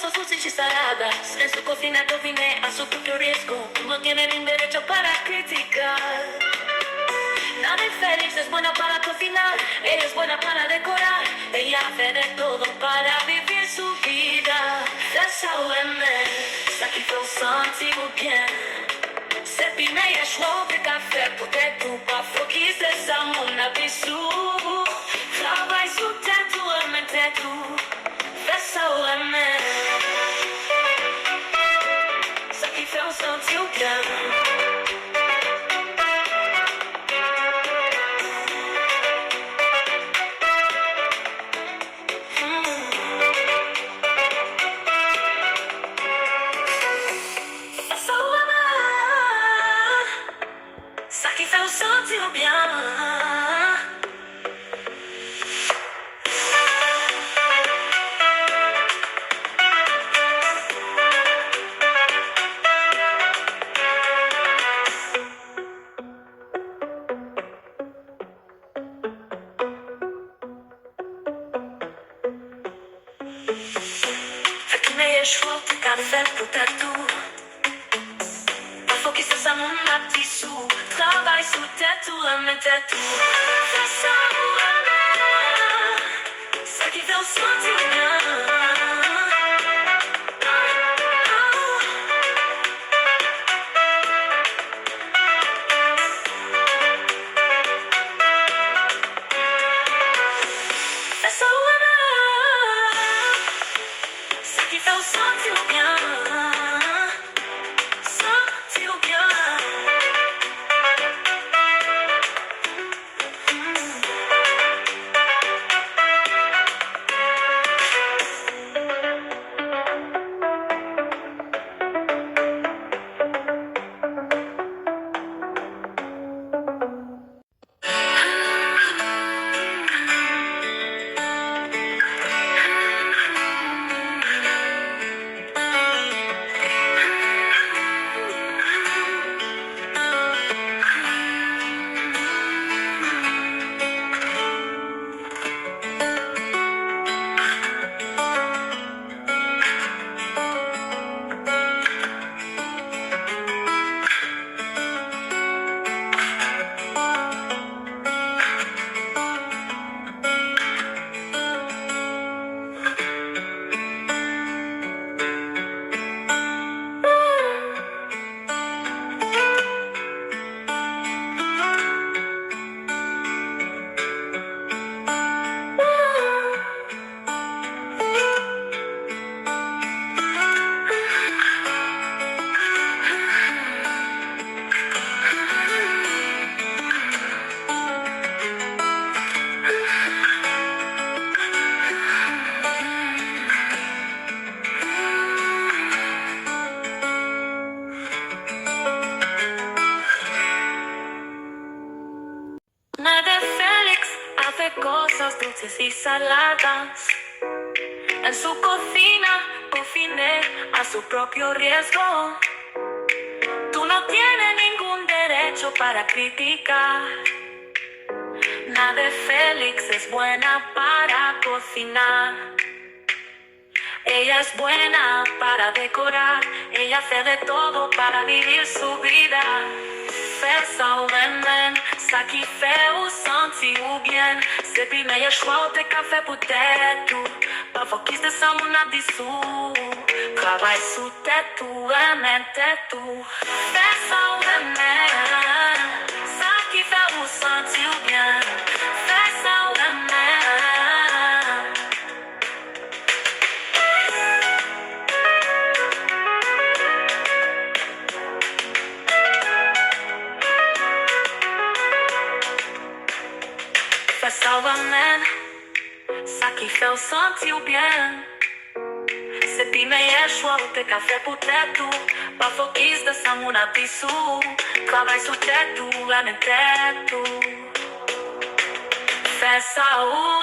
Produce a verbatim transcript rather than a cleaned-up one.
Sou sushi salada, en su cocina cocine a su propio riesgo. No tiene ningún derecho para criticar. Nada infeliz es buena para cocinar, ella es buena para decorar. Ella hace de todo para vivir su vida. Fè sa w renmen, sa ki fè w santi w byen. Se pi meyè chwa w te ka fè pou tèt ou. Pa fokis de sa moun ap di sou ou. Travay sou tèt ou, renmen tèt ou. Fè sa w renmen. Sa ki fè w santi w byen. Hmm. Fè sa w renmen. Sa ki fè w santi w byen. Fè ki meyè chwa w te ka fè pou tèt ou. Pa fokis sou sa moun ap di sou ou. Travay sou tèt ou, renmen tèt ou. Fè sa ou renmen. Sa ki fè w santi w byen. Fè sa ou renmen. Sa ki fè w santi w byen. Santi w byen. Nada infeliz, hace cosas dulces y saladas. En su cocina, cocine a su propio riesgo. Tú no tienes ningún derecho para criticar. Nada infeliz es buena para cocinar. Ella es buena para decorar, ella hace de todo para vivir su vida. Fè sa w renmen, sa ki fè w santi w byen. Se pi meyè chwa w te ka fè pou tèt ou. Pa fokis de sa moun ap di sou ou. Travay sou tèt ou, renmen tèt ou. Fè sa w renmen, sa ki fè w santi w byen. Fè sa w renmen. Fè sa w renmen, sa ki fè w santi w byen. Se pi meyè chwa w te ka fè pou tèt ou. Pa fokis de sa moun ap di sou ou. Travay sou tèt ou, renmen tèt ou. Fè sa ou